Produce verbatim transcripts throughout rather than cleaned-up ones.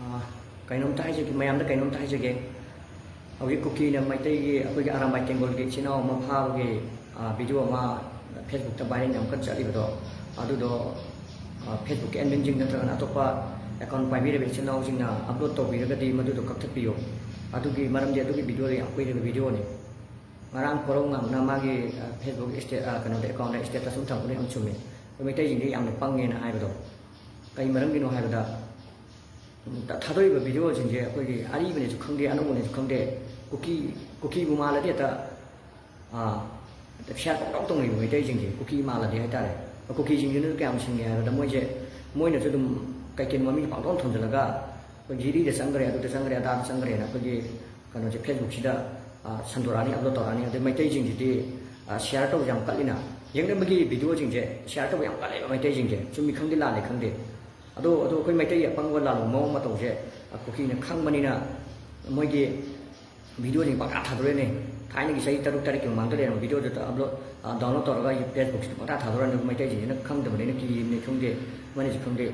ꯑꯥ, ꯀꯩꯅꯣꯝꯇ ꯍꯥꯏꯖꯒꯦ, ꯃꯌꯥꯝꯗ ꯀꯩꯅꯣꯝꯇ ꯍꯥꯏꯖꯒꯦ꯫ ꯍꯧꯖꯤꯛ ꯀꯨꯀꯤꯅ ꯃꯩꯇꯩꯒꯤ, ꯑꯩꯈꯣꯏꯒꯤ ꯑꯔꯥꯝꯕꯥꯏ ꯇꯦꯡꯒꯣꯜꯒꯤ ꯏꯆꯤꯟ ꯏꯅꯥꯎ ꯑꯃ ꯐꯥꯕꯒꯤ, ꯑꯥ, ꯚꯤꯗꯤꯑꯣ ꯑꯃ Facebookꯇ viral ꯌꯥꯝ ꯀꯟꯅ ꯆꯠꯂꯤꯕꯗꯣ, ꯑꯗꯨꯗꯣ, ꯑꯥ, Facebookꯀꯤ adminꯁꯤꯡ ꯅꯠꯇ꯭ꯔꯒꯅ ꯑꯇꯣꯞꯄ account ꯄꯥꯏꯕꯤꯔꯕ ꯏꯆꯤꯟ ꯏꯅꯥꯎꯁꯤꯡꯅ upload ꯇꯧꯕꯤꯔꯒꯗꯤ ꯃꯗꯨꯗꯣ ꯀꯛꯊꯠꯄꯤꯌꯨ꯫ ꯑꯗꯨꯒꯤ ꯃꯔꯝꯗꯤ ꯑꯗꯨꯒꯤ ꯚꯤꯗꯤꯑꯣꯗꯣ ꯌꯥꯝ ꯀꯨꯏꯔꯕ ꯚꯤꯗꯤꯑꯣꯅꯤ꯫ ꯉꯔꯥꯡ ꯀꯣꯔꯧꯉꯥꯝꯅ ꯃꯥꯒꯤ, ꯑꯥ, Facebook state-, ꯑꯥ, ꯀꯩꯅꯣꯗ, accountꯇ status ꯑꯃ ꯊꯝꯕꯗ ꯌꯥꯝ ꯆꯨꯝꯃꯤ꯫ ꯑꯩꯈꯣꯏ ꯃꯩꯇꯩꯁꯤꯡꯗꯤ ꯌꯥꯝꯅ ꯄꯪꯉꯦꯅ ꯍꯥꯏꯕꯗꯣ꯫ ꯀꯩ ꯃꯔꯝꯒꯤꯅꯣ ꯍꯥꯏꯕꯗ, ꯎꯝ, ꯊꯥ-, ꯊꯥꯗꯣꯛꯏꯕ ꯚꯤꯗꯤꯑꯣꯁꯤꯡꯁꯦ ꯑꯩꯈꯣꯏꯒꯤ ꯑꯔꯤꯕꯅꯦꯁꯨ ꯈꯪꯗꯦ, ꯑꯅꯧꯕꯅꯦꯁꯨ ꯈꯪꯗꯦ, ꯀꯨꯀꯤ, ꯀꯨꯀꯤꯕꯨ ꯃꯥꯜꯂꯗꯤ ꯍꯦꯛꯇ, ꯑꯥ, ꯍꯦꯛꯇ share ꯄꯪꯇꯧ ꯇꯧꯅꯩꯕ ꯃꯩꯇꯩꯁꯤꯡꯁꯦ, ꯀꯨꯀꯤ ꯃꯥꯜꯂꯗꯤ ꯍꯥꯏꯇꯥꯔꯦ꯫ ꯀꯨꯀꯤꯁꯤꯡꯁꯤꯅꯁꯨ ꯀꯌꯥꯝ ꯁꯤꯡꯉꯦ ꯍꯥꯏꯕꯗ, ꯃꯣꯏꯁꯦ, ꯃꯣꯏꯅꯁꯨ ꯑꯗꯨꯝ ꯀꯩ ꯀꯩꯅꯣ ꯃꯃꯤꯡ ꯄꯪꯊꯣꯟ ꯊꯣꯟꯖꯤꯜꯂꯒ, ꯑꯩꯈꯣꯏ ꯘꯤꯔꯤꯗ ꯆꯪꯈ꯭ꯔꯦ, ꯑꯗꯨꯗ ꯆꯪꯈ꯭ꯔꯦ, ꯑꯗꯥꯗ ꯆꯪꯈ꯭ꯔꯦꯅ ꯑꯩꯈꯣꯏꯒꯤ ꯀꯩꯅꯣꯁꯦ Facebookꯁꯤꯗ, ꯑꯥ, ꯁꯟꯗꯣꯔꯛꯑꯅꯤ, upload ꯇꯧꯔꯛꯑꯅꯤ꯫ ꯑꯗꯩ ꯃꯩꯇꯩꯁꯤꯡꯁꯤꯗꯤ, ꯑꯥ, share ꯇꯧꯕꯁꯦ ꯌꯥꯝ ꯀꯜꯂꯤꯅ, ꯌꯦꯡꯅꯕꯒꯤ ꯚꯤꯗꯤꯑꯣꯁꯤꯡꯁꯦ share ꯇꯧꯕ ꯌꯥꯝ ꯀꯜꯂꯦꯕ ꯃꯩꯇꯩꯁꯤꯡꯁꯦ꯫ ꯆꯨꯝꯃꯤ ꯈꯪꯗꯦ, ꯂꯥꯜꯂꯤ ꯈꯪꯗꯦ꯫ ꯑꯗꯣ, ꯑꯗꯣ ꯑꯩꯈꯣꯏ ꯃꯩꯇꯩꯒꯤ ꯑꯄꯪꯕ ꯂꯥꯜꯂꯨ ꯃꯑꯣꯡ ꯃꯇꯧꯁꯦ, ꯑ, ꯀꯨꯀꯤꯅ ꯈꯪꯕꯅꯤꯅ ꯃꯣꯏꯒꯤ ꯚꯤꯗꯤꯑꯣꯁꯤꯡ ꯄꯪꯊꯥ ꯊꯥꯗꯣꯔꯛꯑꯦꯅꯦ꯫ ꯊꯥꯏꯅꯒꯤ ꯆꯍꯤ ꯇꯔꯨꯛ ꯇꯔꯦꯠꯀꯤ ꯃꯃꯥꯡꯗ ꯂꯩꯔꯝꯕ ꯚꯤꯗꯤꯑꯣꯗꯨꯗ upload, ꯑ, download ꯇꯧꯔꯒ ꯑꯩꯒꯤ Facebookꯁꯤꯗ ꯄꯪꯊꯥ ꯊꯥꯗꯣꯔꯛꯑꯅꯤ꯫ ꯑꯗꯨ ꯃꯩꯇꯩꯁꯤꯡꯁꯤꯅ ꯈꯪꯗꯕꯅꯤꯅ ꯀꯤꯔꯤꯕꯅꯤ ꯈꯪꯗꯦ, ꯑꯃꯅꯤꯁꯨ ꯈꯪꯗꯦ,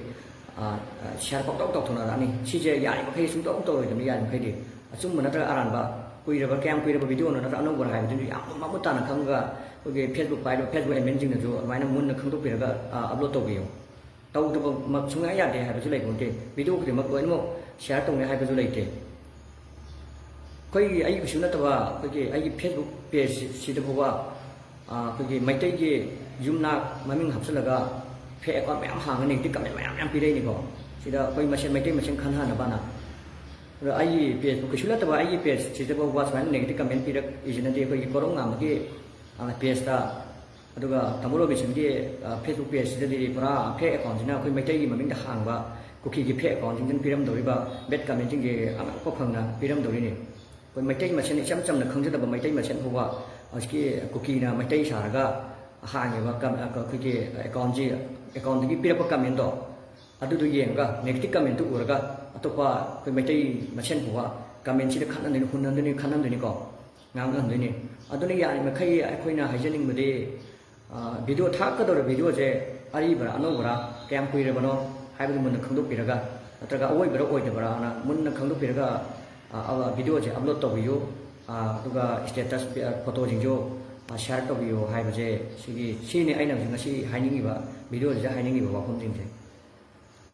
ꯑ, ꯑ, share ꯄꯪꯇꯧ ꯇꯧꯊꯣꯛꯅꯔꯛꯑꯅꯤ꯫ ꯁꯤꯁꯦ ꯌꯥꯔꯤꯃꯈꯩ ꯁꯨꯡꯇꯧ ꯇꯧꯔꯣꯏꯗꯕꯅꯤ, ꯌꯥꯔꯤꯃꯈꯩꯗꯤ꯫ ꯑꯆꯨꯝꯕ ꯅꯠꯇ꯭ꯔꯒ ꯑꯔꯥꯟꯕ, ꯀꯨꯏꯔꯕ, ꯀꯌꯥꯝ ꯀꯨꯏꯔꯕ ꯚꯤꯗꯤꯑꯣꯅꯣ ꯅꯠꯇ꯭ꯔꯒ ꯑꯅꯧꯕꯔꯥ ꯍꯥꯏꯕꯗꯨꯁꯨ ꯌꯥꯝ ꯃꯃꯨꯠ ꯇꯥꯅ ꯈꯪꯉꯒ ꯑꯩꯈꯣꯏꯒꯤ Facebook ꯄꯥꯏꯔꯤꯕ Facebook adminꯁꯤꯡꯅꯁꯨ ꯑꯗꯨꯃꯥꯏꯅ ꯃꯨꯟꯅ ꯈꯪꯗꯣꯛꯄꯤꯔꯒ, ꯑ, upload ꯇꯧꯕꯤꯌꯨ꯫ ꯇꯧꯗꯕꯃꯛ ꯁꯨꯡꯌꯥ ꯌꯥꯗꯦ ꯍꯥꯏꯕꯁꯨ ꯂꯩꯄꯣꯟꯇꯦ꯫ ꯚꯤꯗꯤꯑꯣ ꯈꯨꯗꯤꯡꯃꯛ ꯂꯣꯏꯅꯃꯛ share ꯇꯧꯅꯤ ꯍꯥꯏꯕꯁꯨ ꯂꯩꯇꯦ꯫ ꯑꯩꯈꯣꯏꯒꯤ, ꯑꯩ ꯀꯩꯁꯨ ꯅꯠꯇꯕ, ꯑꯩꯈꯣꯏꯒꯤ, ꯑꯩꯒꯤ Facebook pageꯁꯤꯗ ꯐꯥꯎꯕ, ꯑ, ꯑꯩꯈꯣꯏꯒꯤ ꯃꯩꯇꯩꯒꯤ ꯌꯨꯝꯅꯥꯛ ꯃꯃꯤꯡ ꯍꯥꯞꯆꯤꯜꯂꯒ fake account ꯃꯌꯥꯝ ꯍꯥꯡꯉ negative comment ꯃꯌꯥꯝ ꯃꯌꯥꯝ ꯄꯤꯔꯛꯏꯅꯤꯀꯣ꯫ ꯁꯤꯗ ꯑꯩꯈꯣꯏ ꯃꯁꯦꯟ, ꯃꯩꯇꯩ ꯃꯁꯦꯟ ꯈꯟꯅꯅꯕꯅ꯫ ꯑꯗꯣ ꯑꯩꯒꯤ pageꯕꯨ ꯀꯩꯁꯨ ꯅꯠꯇꯕ ꯑꯩꯒꯤ pageꯁꯤꯗ ꯐꯥꯎꯕ ꯁꯨꯃꯥꯏꯅ negative comment ꯄꯤꯔꯛꯏꯁꯤꯅꯗꯤ ꯑꯩꯈꯣꯏꯒꯤ ꯀꯣꯔꯧꯉꯥꯟꯕꯒꯤ, ꯑ, pageꯇ ꯑꯗꯨꯒ ꯇꯥꯃꯣ ꯔꯣꯕꯤꯟꯁꯟꯒꯤ, ꯑ, Facebook pageꯁꯤꯗꯗꯤ ꯄꯨꯔꯥ fake accountꯁꯤꯅ ꯑꯩꯈꯣꯏ ꯃꯩꯇꯩꯒꯤ ꯃꯃꯤꯡꯗ ꯍꯥꯡꯕ ꯀꯨꯀꯤꯒꯤ fake accountꯁꯤꯡꯁꯤꯅ ꯄꯤꯔꯝꯗꯧꯔꯤꯕ bad commentꯁꯤꯡꯁꯦ ꯑꯉꯛꯄ ꯐꯪꯅ ꯄꯤꯔꯝꯗꯧꯔꯤꯅꯤ꯫ ꯑꯩꯈꯣꯏ ꯃꯩꯇꯩ ꯃꯁꯦꯟ, ꯏꯆꯝ ꯆꯝꯅ ꯈꯪꯖꯗꯕ ꯃꯩꯇꯩ ꯃꯁꯦꯟ ꯐꯥꯎꯕ ꯍꯧꯖꯤꯛꯀꯤ ꯀꯨꯀꯤꯅ ꯃꯩꯇꯩ ꯁꯥꯔꯒ ꯍꯥꯡꯉꯤꯕ ꯀꯝ-, ꯑ, ꯑꯩꯈꯣꯏꯒꯤ accountꯁꯤ, accountꯇꯒꯤ ꯄꯤꯔꯛꯄ commentꯇꯣ, ꯑꯗꯨꯗꯣ ꯌꯦꯡꯉꯒ negative commentꯇꯨ ꯎꯔꯒ ꯑꯇꯣꯞꯄ ꯑꯩꯈꯣꯏ ꯃꯩꯇꯩ ꯃꯁꯦꯟ ꯐꯥꯎꯕ commentꯁꯤꯗ ꯈꯠꯅꯗꯣꯏꯅꯤ, ꯍꯨꯟꯅꯗꯣꯏꯅꯤ, ꯈꯠꯅꯗꯣꯏꯅꯤꯀꯣ, ꯉꯥꯡꯅꯍꯟꯗꯣꯏꯅꯤ꯫ ꯑꯗꯨꯅ ꯌꯥꯔꯤꯃꯈꯩ ꯑꯩꯈꯣꯏꯅ ꯍꯥꯏꯖꯅꯤꯡꯕꯗꯤ, ꯑ, video ꯊꯥꯒꯠꯀꯗꯧꯔꯤꯕ videoꯁꯦ ꯑꯔꯤꯕꯔꯥ ꯑꯅꯧꯕꯔꯥ, ꯀꯌꯥꯝ ꯀꯨꯏꯔꯕꯅꯣ ꯍꯥꯏꯕꯗꯨ ꯃꯨꯟꯅ ꯈꯪꯗꯣꯛꯄꯤꯔꯒ, ꯅꯠꯇ꯭ꯔꯒ ꯑꯋꯣꯏꯕꯔ ꯑꯣꯏꯗꯕ꯭ꯔꯥꯅ ꯃꯨꯟꯅ ꯈꯪꯗꯣꯛꯄꯤꯔꯒ, ꯑ, ꯑ, videoꯁꯦ upload ꯇꯧꯕꯤꯌꯨ, ꯑ, ꯑꯗꯨꯒ status, ꯑ, photoꯁꯤꯡꯁꯨ, ꯑ, share ꯇꯧꯕꯤꯌꯨ ꯍꯥꯏꯕꯁꯦ, ꯁꯤꯒꯤ, ꯁꯤꯅꯤ ꯑꯩꯅ ꯍꯧꯖꯤꯛ ꯉꯁꯤ ꯍꯥꯏꯅꯤꯡꯉꯤꯕ, videoꯁꯤꯗ ꯍꯥꯏꯅꯤꯡꯉꯤꯕ ꯋꯥꯐꯝꯁꯤꯡꯁꯦ꯫